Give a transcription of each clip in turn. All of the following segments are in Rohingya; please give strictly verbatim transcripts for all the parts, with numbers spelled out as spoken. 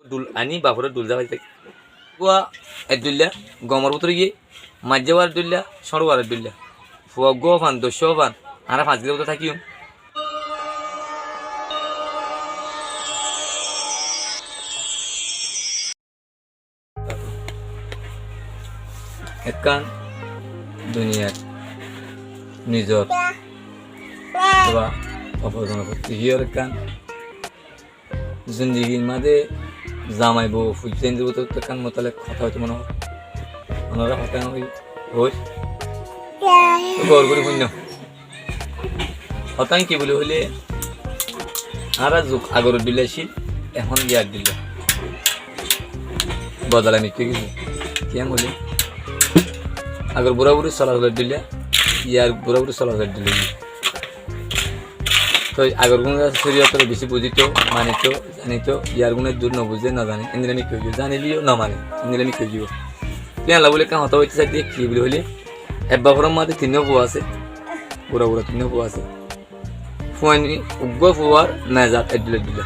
Dhul aní baforé dhul zafai táki. Uggúa ek dhoilla, gomor bútore giyé, maijjé uwar ek dhoilla, cóñço uwar ek dhoilla. Fua uggúa fan, doccúa fan, añára fañs gilá bútore tákiyum. Ekkán duniyat nizor ba ofor gonofotti híyor ekkán zindigir mazé zamai bou fuaindir bútore ekkán mutalek hotá hoitó mone hoó. Onora hotá hoi, hoi, gór gorí fúinno. Hotá ki buli hoilé, añára zuk agor dhilla accíl, ehón yar dhilla. Bodolai mikká giyé. Kiyá hoilé, agor buraburi sola sola dhilla, yar buraburi sola sola dhilla. Toi agor gún coriyotor beci buzito, manito, zanito, yar gúne dur no buzé, no zane, endilla mikká ói giyé, zanileyó no mane, endilla mikká ói giyé. Toi ella buli ekkán hotá hoitó saidde, ki buli hoilé, ek bafor mazé tinnúa fua asé, bura bura tinnúa fua asé. Fuain uggúa fuar mezaj ek dhilla dhilla.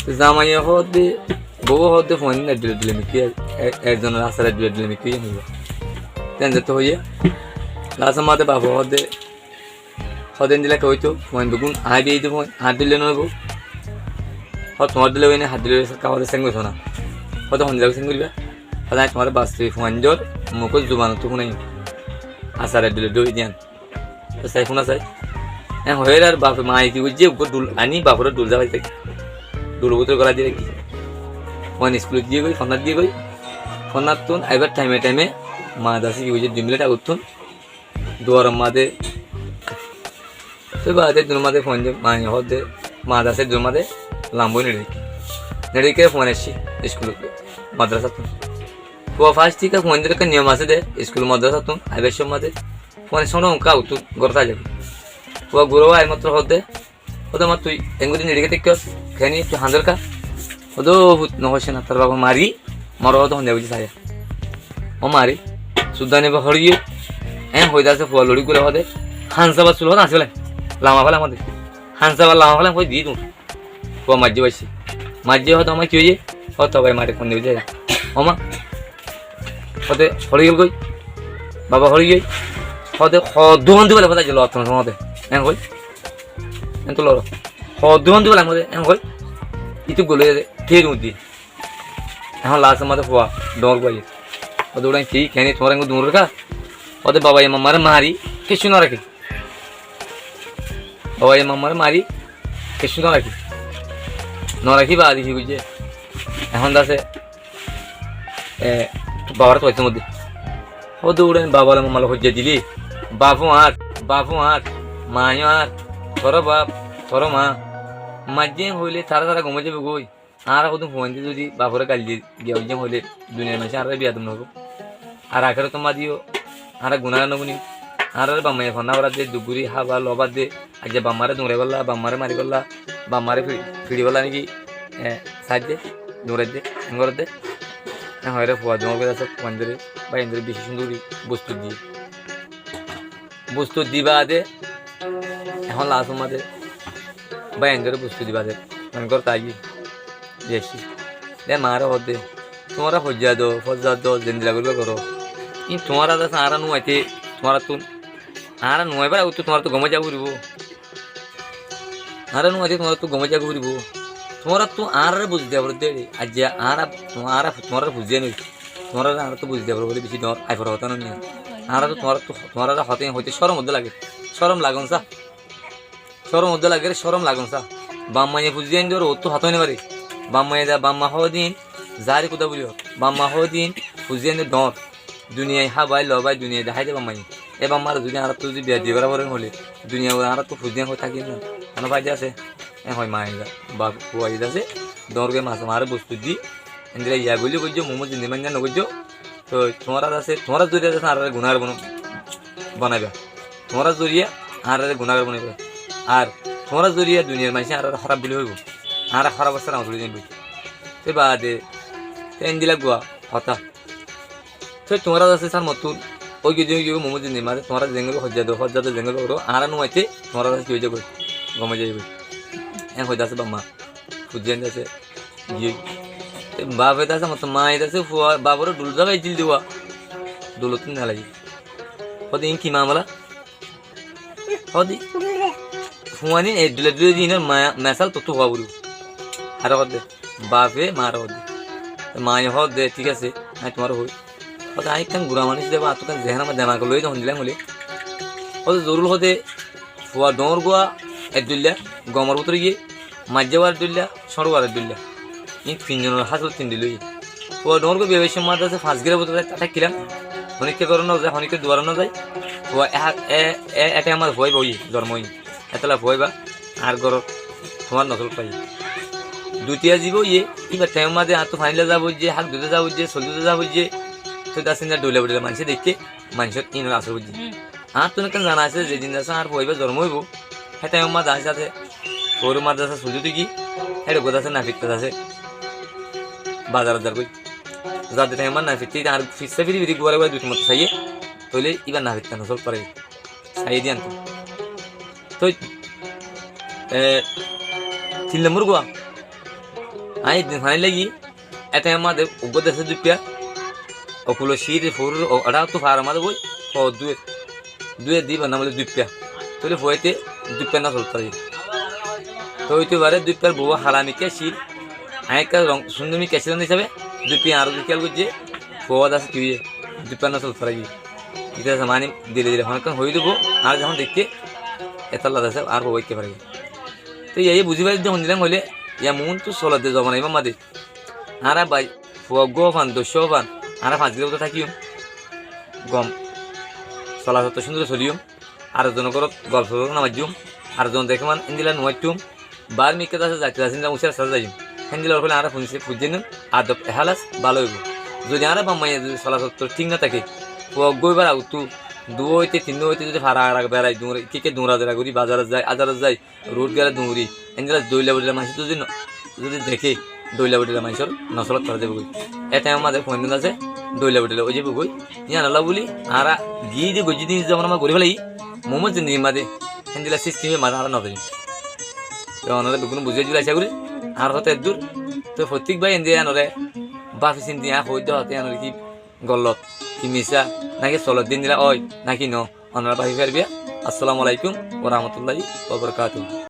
Zamaiye hoódde, bouwe hoódde fuain ek dhilla dhilla mikká, e-, ekzonor asar ek dhilla dhilla mikká ói giyé. Ten zetté hoiyé, lastor mazé bafe hoódde, hoódde endilla ki óito, fuain beggún añí biyai di fuain, añár dhilla no óibo. Hoó tuáñr dhilla óine, añár dhilla óine, hoódde seng goijjó na. Hoódde hondilla seng goríba? Hoódde añí tuáñre bastobi fuaindor mukór zubanottú fúnaiyum. Asar ek dhilla dhilla ói diyan. Sai fúna sai. En hoiyér ar bafe maye ki goijjé, uggúa dhul aní baforé dhul zafai táki. Dhulor bútore gólai di rakí. Fuain iskulot giyé goi, fonnát giyé goi. Fonnáttun aibar thaime thaime madrasá ki goijjé, dui minit agottún duaror mazé. Toi baade dunor mazé fuainde maye hoódde, madrasár dunor mazé lambói neçe rakí. Neçe rakí fuain aiccé iskulot, madrasáttun. Fua fas thíka fuaindor ekkán niyom asé dé, iskul madrasáttun aibar cómot mazé fuain cóñço uñká uttú górot aizagói. Fua gura aiyér mottor hoódde, hoódde, "Ammá, tui engori neçe táikos, keéne tui hañdór ká?" Hoódde, "Ó fut, no hoicé na, tor bafe mari, mor hoódde hondilla goijjé saiya." "Ó mari, suddani ba hoçé giyé?" En hoódde asé fua lori gula hoódde, "Hansábar sul hoódde añsí felaiyum, lama felaiyum hoódde. Hansábar lama felaiyum hoói di dun." Fua maijjé baiccé. Maijjé hoódde, "Ó ma, ki óiye?" Hoódde, "Tor bái mari hondilla goijjé." "Ó ma." Hoódde, "Hoçé giyé goi? Baba hoçé giyé?" Hoódde, "Hoddúr hoódde bála fúañti aijjé lottón hoódde." En hoi, en to loro. "Hoddúr hoódde bála fúañti aijjé." En hoi, ittú gulói de, thér uñddi. Ehón lastor mazé fua dóñr gua aiyér. Hoódde, "Uçáin ki, keéne tuáñra engori dóñr raká?" Hoódde, "Babaye mammaré mari, kiccú no rakí." Babaye mammaré mari, kiccú no rakí. No rakí baade ki goijjé? Ehón de asé, e, babaré tuaitó modde. Hoódde, "Uçáin baba loi mamma loi hoijja dilé. Bafó añár, bafó añár, maiyó añár, toró baf, toró ma." Maijjé hoilé tará tará gom ói zaibou goi. Añára hodún fuainde zodi baforé gail di giya óiye hoilé duniyar maincé añáráre biyadob no hoibó. Ar akérotor mazé yó añára gunágar no bunim. Añáráre bafmaye fonná gorádde, duk gorí hába, lobádde, aijja bafmaré duñraibólla, bafmaré maribólla, bafmaré fi-, fiçibólla niki, e, saidde, duñraidde, en gorádde. En hoiyére fua dóñr gorí asé, fuaindóre, báiyaindóre beci cúndor gorí bostur diyé. Bostur di baade, ehón lastor mazé báiyaindóre bostur di baade, mane górot aiyí, di aiccí. De maáre hoódde, "Tuáñra foijja do, foijja do, zendilla goríba goró. Kintú tuáñra de asé añára nuaite, tuáñrattú, añára nuaibar agottú tuáñrattú gom ói zagói foribó. Añára nuaite tuáñrattú gom ói zagói foribó. Tuáñrattú añáráre buzi diya foribó de, aijja añára, añára tuáñráre fuziyé noi. Tuáñráre añárattú buzi diya foribó buli beci dóñr aifor hotá no niya. Añárattú tuáñrattú, tuáñráre hotá hoité córom uddé lage. Córom lagon sá." Córom uddé lagér, córom lagon sá. Bafmaye fuziyaindór uottú hotá ói no fare. Bafmaye de, bafma hoódin zahiri kuda buli hoó. Bafma hoódin fuziyaindór dóñr. Duniyai hábai, lobai, duniyai deháide bafmaye. E bafmare zodi añárattú zodi biya di gorá foré hoilé, duniyai añárattú fuziyain hoi táki no, honó faida asé? E hoi maye de, baf fuaye de asé, dóñr goi mas maáre bostur di, endilla iya goillé goijjó, muúmot zindi mainna no goijjó. Toi tuáñra asé, tuáñra zoriya asé, añáráre gunágar bono-, bonaiba. Tuáñra zoriya añáráre gunágar bonaiba. Ar tuáñra zoriya duniyar maincé añáráre hóraf buli hoibo. Añára hóraf asé, añára zoriya zaibo. Te baade, te endilla gua hotá. Te tuáñra asé, sár mottún, ói giyé, ói giyé, muúmot zindi maáre, tuáñra zengori hoijja do, hoijja do, zengori goró, añára nuaite, tuáñra asé ki ói zagói, gom ói zagói. En hoidde asé bafma, fuziyain de asé, giyé. Te bafe dase motto, maye dase fua, baforé dhul zaba eddil diwa. Dhulottu nelaigi. Hoóde iín ki mamala? Hoóde fuain eddil eddil di iínor ma-, mesal tottú hoó buli. Aró hoóde, bafe maaré hoóde. Te maye hoóde, thík asé, añí tuáñre hoói. Hoóde añí ekkán gura manúic de, attú ekkán zehénor maze demak loi de hondilla hoilé. Hoóde zorur hoóde fua dhoóñr gua eddilla, gomor bútore giyé, maijjé gua eddilla, cóñço gua eddilla. Iín tin zonor hásol tin dhil óiye. Fua dhoóñr gua biya baiccór maze asé, fañs gírar bútore tákilám. Honikka górot no zai, honikka duarot no zai. Fua e, e, e, e thaimor maze fua íba óiye, zormo óiye. Hétolla fua íba añár górot tuáñr nosól faiyé. Dutiya zibá óiye, íbar thaimor maze añáttu faní loi zaa foijjé, hák dúite zaa foijjé, soil dúite zaa foijjé. Tói dase endilla dhoilla bodhoilla maincé deikké, maincór iínor asór foijjé. Añáttu ekkán zana asé, ze din dase añár fua íba zormo óibo, hé thaimor maze dase asé, fua íbar maze dase soil dúite giyé, héçe uggúa dase nafitta dase bazarot zargói. Zade thaimor maze nafitta añár fissá firi firi gúare gúare dui tin motto saiyé, tóile íbar nafitta nosól faiyé. Saiyé de añáttu. Tói, e, tin lombor gua. Añí ek din faní loi giyí, e thaimor maze uggúa dase duippiya, okulor cír furur, o, eçé attú farar maze boi, fua dúiyer. Dúiyer de íbar nam óilde duippiya. Tóile fua íte duippiyar nosól faiyé. Tói óito fare duippiyar bou hala mikká cíl. Añí ekká rong cúndor mikká cíl hísabe, duippiya añáre de kéyal goijjé, fua dase ki óiye, duippiyar nosól faiyé. Ite asé mani dile dile hono ekkán hoi dibo, añára zehón deikké, etolla dase añár fua óikka fare. Te yíaye buzí faijjé de hondilla hoilé, yá muúntu solor de zobana íbar maze. Añára bai, fua uggúa ófan, doccúa ófan, añára fañs gírar bútore tákiyum. Gom, sola sottor cúndor soliyum. Ar zonor górot golf no maijjum. Ar zon deké mani héndilla no aittum. Baár mikká dase zaite dase héndilla uñsí rasta zaiyum. Héndilla óile añára fuñse fuijjénum, adob ehálas bála óibo. Zodi añára baf maiya zodi sola sottor thík no táke, fua uggúa óibar agottú duwá óite tinnúa óite zodi fara ara berai, duñra, keke duñra dera gorí, bazarot zai, azarot zai, ruth gela duñri, héndilla dhoilla bodhoilla maincé zodi no, zodi deké, dhoilla bodhoilla maincór nosólot fora zaibogói. E thaimor maze fuain dase dhoilla bodhoilla ói zaibogói. Yíanolla buli añára giyí de goijjí de zobana maze gorí félaiyi, muúmot zindigir maze héndilla sistimor maze añára no zaiyum. Te onora beggúne buzí faijjó buli acá gorí. Añár hotá eddúr. Te fottík bái ende yíanore báfi sindi añí hoóidde hotá yíanore ki gollot, ki misá, náki solot de héndilla ói, náki no, onora báfi faribá. Assalamu alaikum wa rahmatullahi wa barakatuhu.